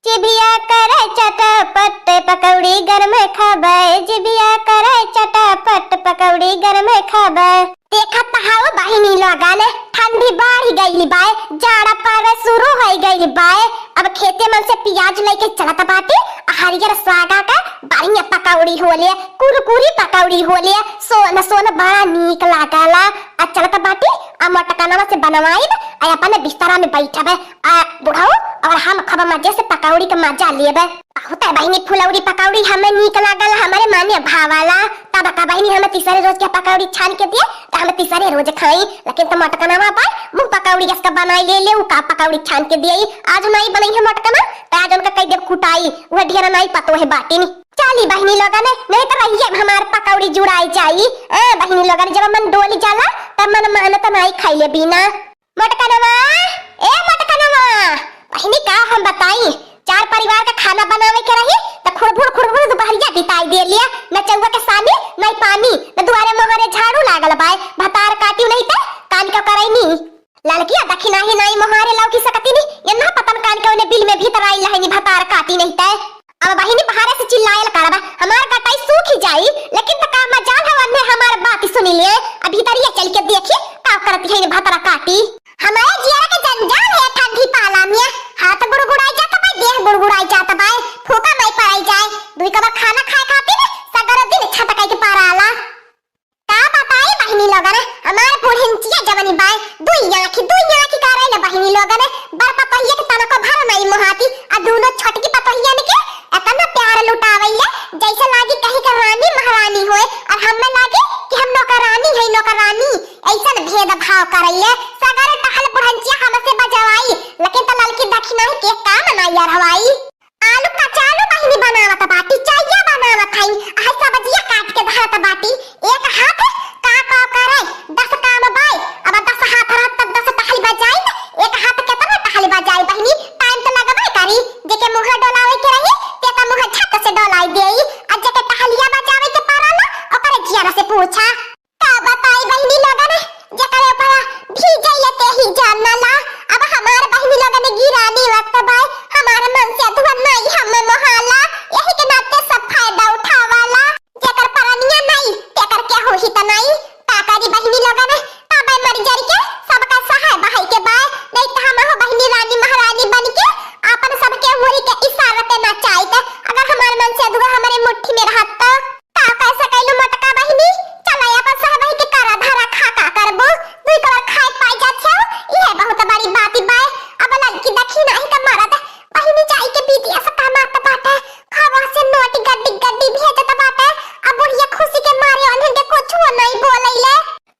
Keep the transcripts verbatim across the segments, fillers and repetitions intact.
जिभिया करे चटपट, पकौड़ी गरम खाबे, जिभिया करे चटपट, पकौड़ी गरम खाबे। देखत हौ बहिनी लोगन, ठंडी बढ़ि गइल बाय, जाड़ा पड़े शुरू होइ गइल बाय। अब खेते मन से पियाज लइके चलत बाटी, आ हरियर सागा के बढ़िया पकौड़ी होले, कुरकुरी पकौड़ी होले, सोन सोन बड़ा नीक लागला। आ चलत बाटी, आ मोटकनवा से बनवाइब, आ अपने बिस्तरा में बैठबे, आ बुढ़ऊ और हम खूब मजे से पकौड़ी के मजा लेबे। बहुत है बहिनी, फुलौरी पकौड़ी हमें नीक लागल, हमरे माने भावाला। तब का बहिनी, हमें तीसरे रोज के पकौड़ी छान के दिए, त हम तीसरे रोज खाई। लेकिन त मोटकनवा बा, मुँह पकौड़ी जस का बनाई ले ले, उ का पकौड़ी छान के दिए। आज नाई बनई है मोटकना, त आज उनका कई देब कुटाई, वह ढेर नाई पतो है बाटिन। चली बहिनी लोगन, नहीं त रहिए हमार पकौड़ी जुड़ाई जाई। ए बहिनी लोगन, जब मन डोली जाला, तब मन मानत नाई खाइले बिना। मोटकनवा, ए मोटकनवा, बहिनी का हम बताई, चार परिवार का खाना बनावे के रही, त खुड़बुड़ खुड़बुड़ दुपहरिया बिताई दे लिया, न चौवा के सानी, न पानी, न दुआरे मोहरे झाड़ू लागल बाय, भतार काटियो नहीं त कान के करैनी। ललकिया दखिनाही नाई मोहारे लौकी सकती नी, ये ना पतन कान के ओने बिल में भीतर आई लहनी भतार काटी नहीं त। अब बहिनी पहाड़े से चिल्लायल करब, हमार गटाई सूखी जाई, लेकिन त का मजाल है वन्ने हमार बात सुनी लिए। अब भीतरिया चल के देखी का करती है भतरा काटी। हमारे जियरा के जंजाल है ठंडी पाला में, हाथ गुड़गुड़ाई जात बा, देह गुड़गुड़ाई जात बा, फूका माई पड़ाई जाए, दुई कबर खाना खाए खातिर सगरो दिन छटकाई के पाराला। का बताई बहिनी लोगन, हमार बुढ़िनचिया जवनी बाय, दुई आँखी, दुई आँखी करैले बहिनी लोगन, बड़ पतोहिया के तनको भर नाई मोहाती, आ दूनो छोटकी पतोहियन के एतना प्यार लुटावैले, जैसे लागी कहीं के रानी महारानी होए, और हमें लागे कि हम नौकरानी है, नौकरानी। ऐसन भेदभाव करैले, सगर टहल बुढ़िनचिया हमसे बजवाई, लेकिन त ललकी दखिनाही के काम नाई अरवाई। आलू कचालू बहिनी बनावत बाटी, चाइया बनावत हई, आ सब्जिया काट के धरत बाटी। एक हाथ का का करे, दस काम बाय, अब दस हाथ रहत त दस टहल बजाई, त एक हाथ केतना टहल बजाई बहिनी, टाइम त लगबे करी। जेके मुँह डोलावे के रही, ते त मुँह झट से डोलाई देई, आ जेके टहलिया बजावे के पड़ला, ओकरे जियरा से पूछा। का बताई बहिनी लोगन, जेकरे ऊपर भीजैले ते ही जानला। अब हमार बहिनी लोगन गिरानी वक्त बाय, हमार मन से अधुआ नाई हम मोहाला, यही के नाते सब फायदा उठावाला। जेकर परनिया नाई, तेकर केहू हित नाई। का करी बहिनी लोगन, तबे मर जर के सबका सहाय बहाई के बाय, नहीं त हम हो बहिनी रानी महारानी बन के आपन सबके उमरी के इशारा पे नचाइत। अगर हमार मन से अधुआ हमारे मुट्ठी में रहत त। का कह सकैलू मोटका बहिनी? चला अपन सहबही के करा धरा खा का करबू? दुई कवर खाए पाई जात हो, इहे बहुत बड़ी बात बाय। अब ललकी दखिनाही का मरद बहिनी जाई के बिदेस कमात बाटे, घरवा से नोट गड्डी गड्डी भेजत बाटे। अब बुढ़िया खुशी के मारे उन्हन के कुछो नहीं बोलैले।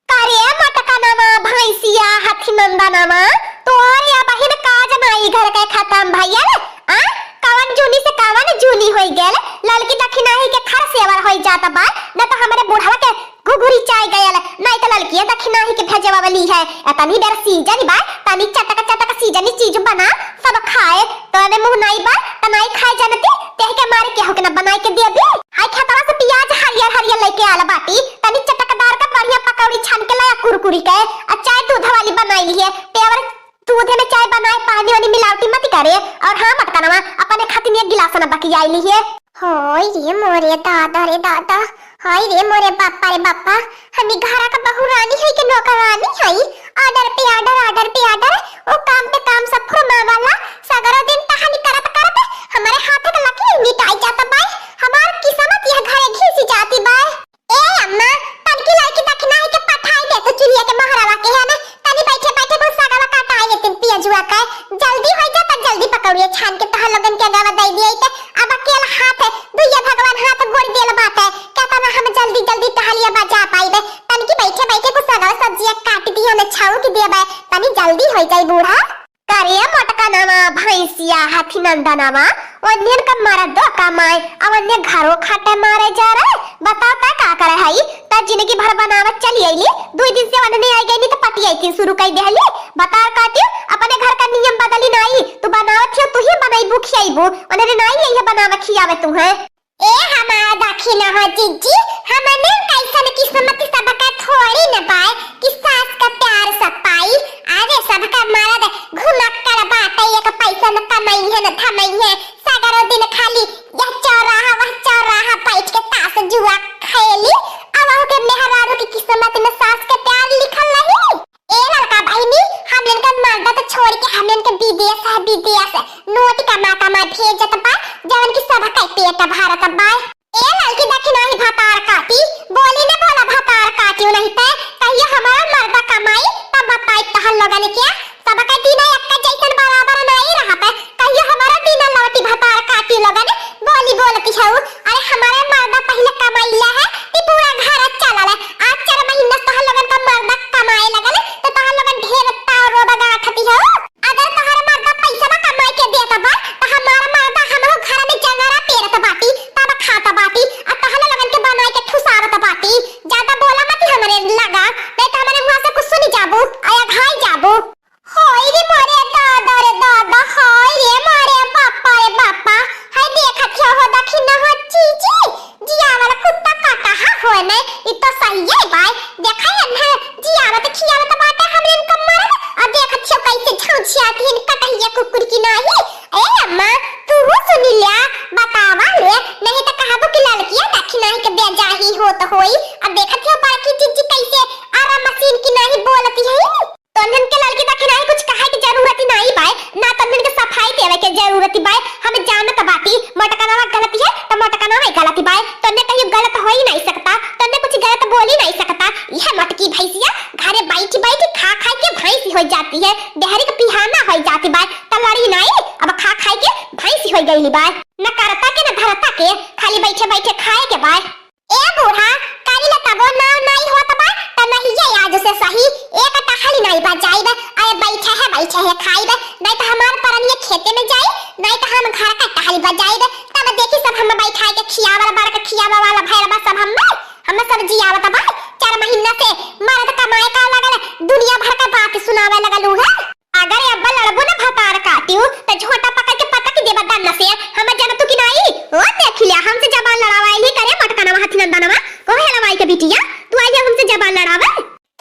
का रे मोटकनवा, भैंसिया, हथी नंदनवा, तोहरे अबहिन काज नाई घर के खतम भइल? आ? कवन जूनी से कवन जूनी होई गेल? ललकी दखिनाही के खर सेवर होई जात बा, न त हमरे बुढ़वा के घुघुरी चाय गयल, नाई त ललकिया दखिनाही के भेजवावली है। एतनी बेर सीजन बा, तनी चटक चटक सीजनी चीज बना, सब खाए। तोरे मुँह नाई बा, त नाई खाए जानती, तेह के मारे केहू के न बनाई के देबी। हाय खेतवा से पियाज हरियर हरियर लइके आल बाटी, तनी चटकदार का बढ़िया पकौड़ी छान के लाया कुरकुरी के, आ चाय दूध वाली बनाई लिहे। पेवर दूध में चाय बनाए, पानी वानी मिलावटी मत करे। और हाँ मोटकनवा, अपने खातिर एक गिलास न बकियाई लिहे। हाय रे मोरे दादा रे दादा, हाय रे मोरे बापा रे बापा, हमी घरा का बहू रानी है कि नौकरानी है? Order पे order, order पे order, ओ काम पे काम सब फुरमावाला, सगरो दिन टहली करत करत हमारे हाथ के लकीर मिटाई जात बाय, हमार किस्मत यह घरे घिसी जाती बाय। ए अम्मा, तनकी लड़की दखिनाही के पठाई दे तू चुरिया के मोहरवा के है ना, तनी बैठे बैठे गुस्सा गवा काटाई लेतिन पियजुआ का, जल्दी होई जा त जल्दी पकौड़िया छान के तोहर लोगन के गवा दई दिए त अब अकेल हाथ दुइया भगवान हाथ गोड़ देल बाटे, केतना हम जल्दी जल्दी टहलिया बजा पाइबे, तनकी बैठे बैठे गुस्सा गवा सब्जिया काट दिया न छौंक देबे, तनी जल्दी होई जाई बूढ़ा। का रे मोटकनवा, भैंसिया, हाथी नंदनवा, ओन्हन का मरदो कमाए, आ ओन्हे घरो खटे मारे जा रहे। बताओ त का करे हई? त जिंदगी भर बनावत चली अइली, दुई दिन से ओन्हने आई गइनी त पटियाई तीन शुरू कई देहली। बताओ काटियो, अपने घर का नियम बदली नाई, तू बनावत हियो, तू ही बनइबू खियाइबू, ओन्हने नाई यही बनावे खियावे तू है। ए हमार दखिनहा जिज्जी, हमने कैसन किस्मत सबका थोड़ी न बाय कि सास का प्यार सब पाई। अरे सबका मरद घुमक्कड़ बाटे, एक पैसा न कमइहे न धमइहे, चारों दिन खाली यह चौराहा, वह चौराहा बैठ के ताश जुआ खेली। अब ओके मेहरारू की किस्मत में सास के प्यार लिखल नहीं। ए ललका बहिनी, हमन के मर्दा तो छोड़ के हमन के विदेश है, विदेश है। नोट कमा कमा भेजत बा, जवन की सबके पेट भरत बा। ए ललकी दखिनाही भतार काटी, बोली ने बोला भतार काटी, नहीं ते कहियो हमारा मर्दा कमाई तब बताई तहन लोगन के। सबके दिन एक जैसन बराबर नहीं रहत है, कहियो हमारा दिन लौटी भतार काटी लोगन। बोली बोलती हऊ, अरे हमारे मर्दा पहले कमाइला है कि पूरा घर चलल है। आज चार महीना से तहन लोगन का मर्दा कमाए लगल, तो तहन लोगन ढेर ताव रोब गांठती हऊ। अगर तोहरे मर्दा पैसा कमाई के देत बा, त हमार मर्दा हमहू घर में जंगरा पेरत बाटी, तब खात बाटी, आ तहन लोगन के बनाई के ठुसावत बाटी। ज्यादा बोला मत हमरे लगा, नहीं तो हमरे मुंह से कुछ सुनी जाबू, आ अघाई जाबू। होई रे मोरे दादा रे दादा, होई रे मोरे बापा रे बापा। हाय देखत हो, हो दखिना हो चीची, जियावल कुत्ता काटा हा होए में, इ तो सही है भाई। देखा है ना, जियावत खियावत बाटे हमरे इनका मर्द, और देखत हो कैसे झौंझियात हिन कटहिया कुकुर की नाही। ए अम्मा, तू हो सुनी लिया, बतावा ले, नहीं तो कहबो कि ललकिया दखिनाही के बेजाही होत होई। अब देखत हो बड़की जिज्जी कैसे आरा मशीन की नाही बोलती है। तोहन के ललकी दखिनाही कुछ कहे के जरूरत ही नाही बाय, ना तोहन के सफाई देवे के जरूरत ही बाय। हम जानत बाटी, मोटकनवा गलती है, तो मोटकनवा ही गलती बाय। तोहन कहियो गलत हो ही नहीं सकता, तोहन कुछ गलत बोल ही नहीं सकता। यह मोटकी भैंसिया घरे बैठ बैठ खा खा के भैंस हो जाती है, डेहरी के पिहाना हो जाती बाय, तो लड़ी नहीं, अब खा खा के भैंस हो गई बाय। न करता के न धरता के, खाली बैठे बैठे खाए के बाय। ए बूढ़ा, करी ले तबो नाव नाई होत बा, त नहीं ये आज से सही, एक टहली नाई बा जाइब, अरे बैठे है, बैठे है खाइब, नहीं त हमार परनिये खेते में जाई, नहीं त हम घर का टहली बा जाइब, तब देखी सब हम बैठा के खियावल, बड़ के खियावे वाला भैरवा सब हम, हम सब जियावत बा, चार महीना से मर्द कमाए का लगल, दुनिया भर का बात सुनावे लगल उहे। अगर अब्बा लड़बो न भतार काटियो, त झोंटा पकड़ के पटक देबा दन्ना से। हम जानतू कि नाई? ओ देख लिया, हमसे जबान लड़ावाई ही करे मटकनवा हथिनंदनवा। कोहे लवाई के बिटिया, तू आई है हमसे जबान लड़ावे?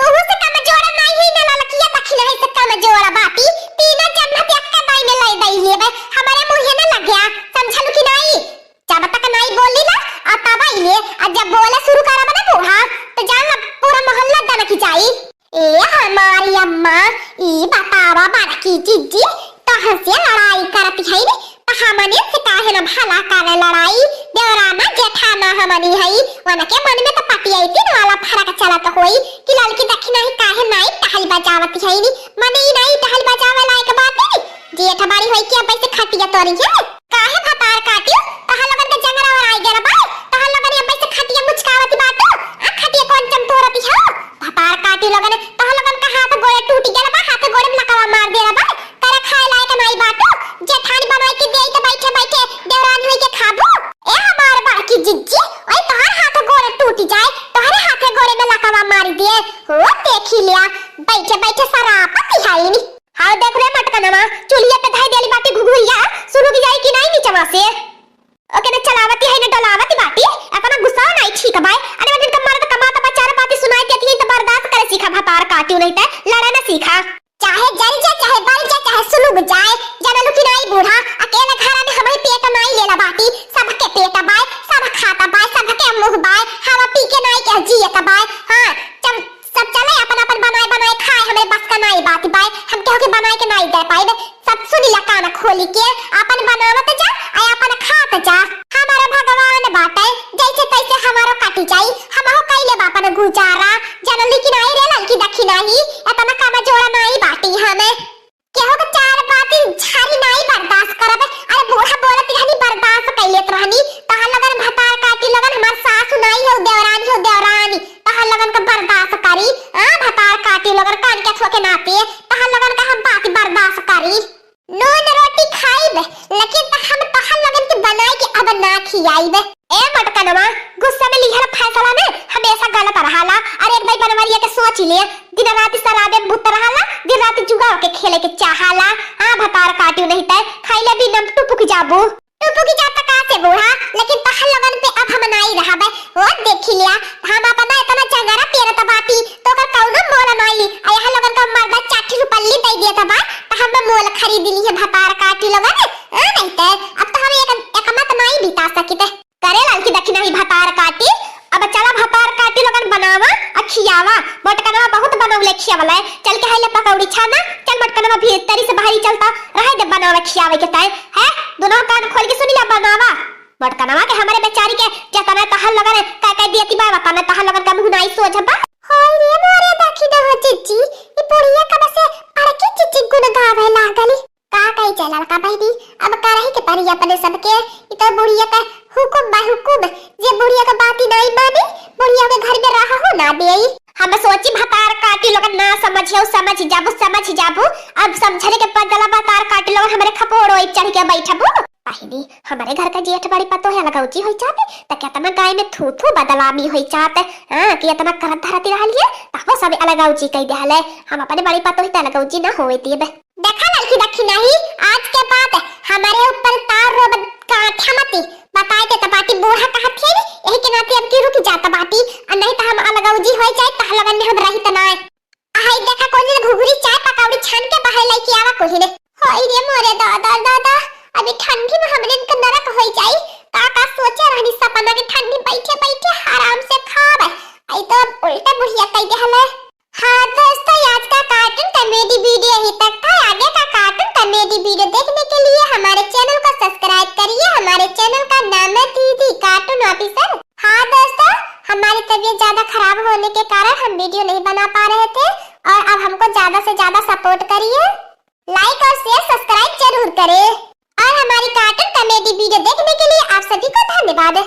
तोहू से कमजोर नाई है न ललकिया दखिनाही से कमजोर बाटी। तीनों जन्म के अक्का दाई में लाई दई लेबे। हमारे मुँहे न लग गया, समझलू कि नाई? जब तक नाई बोली ना, आ तब आई ले, आ जब बोले शुरू करब ना बूढ़ा, तो जान ला पूरा मोहल्ला दनक जाई। ए हमारी अम्मा, ई बतावा बड़की जिज्जी, तोहसे लड़ाई करत हई रे, त हमने से काहे न भला करे लड़ाई? देवराना जेठाना हमनी हई, उनके मन में त पटियाई तीन वाला फर्क चलत होई कि ललकी दखिनाही काहे नाई टहल बजावत हई नी? मने ई नाई टहल बजावे लायक बात है? जेठ बारी होई कि अब ऐसे खटिया तोरी है? काहे भतार काटियो? तोहर लोगन के जंगरा ओराई गया बा? तोहर लोगन अब ऐसे खटिया मुचकावत बाटू? आ खटिया कौन चमतोरत हो? भतार काटी लोगन, तोहर लोगन का हाथ गोड़े टूट गया बा, हाथ गोड़े में लकवा मार देला बा। करे खाए लायक नाई बाटू, जेठानी बनाई के देई त बैठे बैठे देवरानी होई के खाबू। ए हमार बड़की जिज्जी, ओए तोहर हाथ गोड़े टूट जाए, तोहरे हाथ गोड़े में लकवा मार दिए। हो देखी लिया, बैठे बैठे सरापत हईनी। हाँ देख रे मटकनवा, चूल्हिया पे धई देली बाटी घुघुइया, सुलुग जाई कि नाई नीचवा से? ओके न चलावती है न डोलावती बाटी, अपना गुस्सा नाई ठीक बाय। अरे वो दिन का मर्द कमात बा, चार बाती सुनाई देती है त बर्दाश्त करे सीखा, भतार काटियो नहीं त लड़े न सीखा। चाहे जल जाए, चाहे बल जाए, चाहे सुलुग जाए, जनलू कि नाई बूढ़ा, अकेले घर में हमही पेट नाई लेला बाटी, सबके पेट बाय, सब खाता बाय, सबके मुँह बाय, हवा पी के नाई के जियत बाय। हाँ, जब सब चले अपन अपन बनाए बनाए खाए, हमरे बस का नाई बात बाय, हम केहू के बनाए के नाई दे पाइब। सब सुनी ला कान खोली के, अपन बनावत जा, आ अपन खात जा। हमारो भगवान बाटे, जैसे तैसे हमारो कटी जाई, हमहू कइले बा अपन गुजारा। जनली कि नाई रे ललकी दखिनाही, एतना कमजोर नाई बाटी हमें। केहू के चार बाती झारी नाई बर्दाश्त करब। अरे बूढ़ा बोलत रहनी, बर्दाश्त कइ लेत रहनी। तहां लगन भतार काटी लगन, हमार सासु नाई हो, देवरानी हो, देवरानी। तहां लगन का बर्दाश्त करी, आ भतार काटी लगन कान के थोके नाते। तहां लगन का हम बात बर्दाश्त करी। नून रोटी खाइब, लेकिन त हम तहां लगन के बनाई के अब ना खियाइब। ए मटकनवा, गुस्सा में लिहल फैसला में हमेशा गलत रहाला। अरे एक भाई बनवरिया के सोच ले, दिन रात शराबे में भूत रहाला, दिन रात जुआ के खेले के चाहाला। आ भतार काटियो नहीं तय, खाइले भी नम टुपुक जाबू। टुपुक जाता का से बूढ़ा, लेकिन तहर लगन पे अब हम नाई रहबे। ओ देखी लिया, हम अपना इतना जंगरा पेरत बाटी, तो ओकर कौनो मोल नाई। आ यहाँ लगन का मर्दा चाठी रुपल्ली दे दिया था बा, तो हम मोल खरीद ली है भतार काटी लगन। आ नहीं तय, अब तो हम एक खियावले, चल के हाइले पकौड़ी छाना, चल मोटकनवा भीतरी से बाहरी चलता, रहे दे बनावे खियावे के तय, है? दोनों कान खोल के सुनी ला बनावा। मोटकनवा के हमरे बेचारी के जतने तहर लगन कह कह दियती बा, वतने तहर लगन का मुँह नाई सोझ बा। हाय रे मोरे, देखी ना हो चिच्ची, ई बुढ़िया कब से अड़की चिच्ची गुन गावे लागली। का कही चला का बहिनी, अब करही के परी अपने सबके, ई तो बुढ़िया का हुकुम बा हुकुम, जे बुढ़िया का बाती नाई माने, बुढ़िया के घर में रहा हो ना देई। हम सोची भतार काटी लोगन ना समझियो, समझ जाबू, समझ जाबू, अब समझले के बदला भतार काटी लोगन हमरे खपोड़ो चढ़ के बैठबू। बहिनी, हमरे घर का जेठ बड़ी पतोह अलगौजी होई जाते, त केतना गाय में थू थू बदलामी होई जाते, हाँ, कि एतना करत धरती रहलिए, तबो सब अलगौजी कई देहले। हम अपने बड़ी पतोह त अलगौजी ना होए देब। देखा लड़की दखी नहीं, आज के बाद हमरे ऊपर तार रो बन-, काठा मती, बताए देत बाटी बूढ़ा कहत है, यही के नाते अब की रुक जात बाटी, और नहीं त हम अलगौजी होई जाए, तह लगन में हम रहित ना। हाय देखा, कोई ने घुघुरी चाय पकौड़ी छान के बाहर लेके आवा कोई ने। होई रे मोरे दादा, दादा, अभी ठंडी में हमरे इनका नरक होई जाई। का का सोचे रहनी सपना के ठंडी बैठे बैठे आराम से खावे। आई तो अब उल्टा बुढ़िया कह दे हले। हाँ दोस्तों, आज का cartoon comedy video यहीं तक था। आगे का cartoon comedy video देखने के लिए हमारे channel को subscribe करिए। हमारे channel का नाम है दीदी cartoon officer। हाँ दोस्तों, हमारी तबीयत ज्यादा खराब होने के कारण हम video नहीं बना पा रहे थे और अब हमको ज्यादा से ज्यादा support करिए, like और share, subscribe जरूर करें और हमारी cartoon comedy video देखने के लिए आप सभी को धन्यवाद।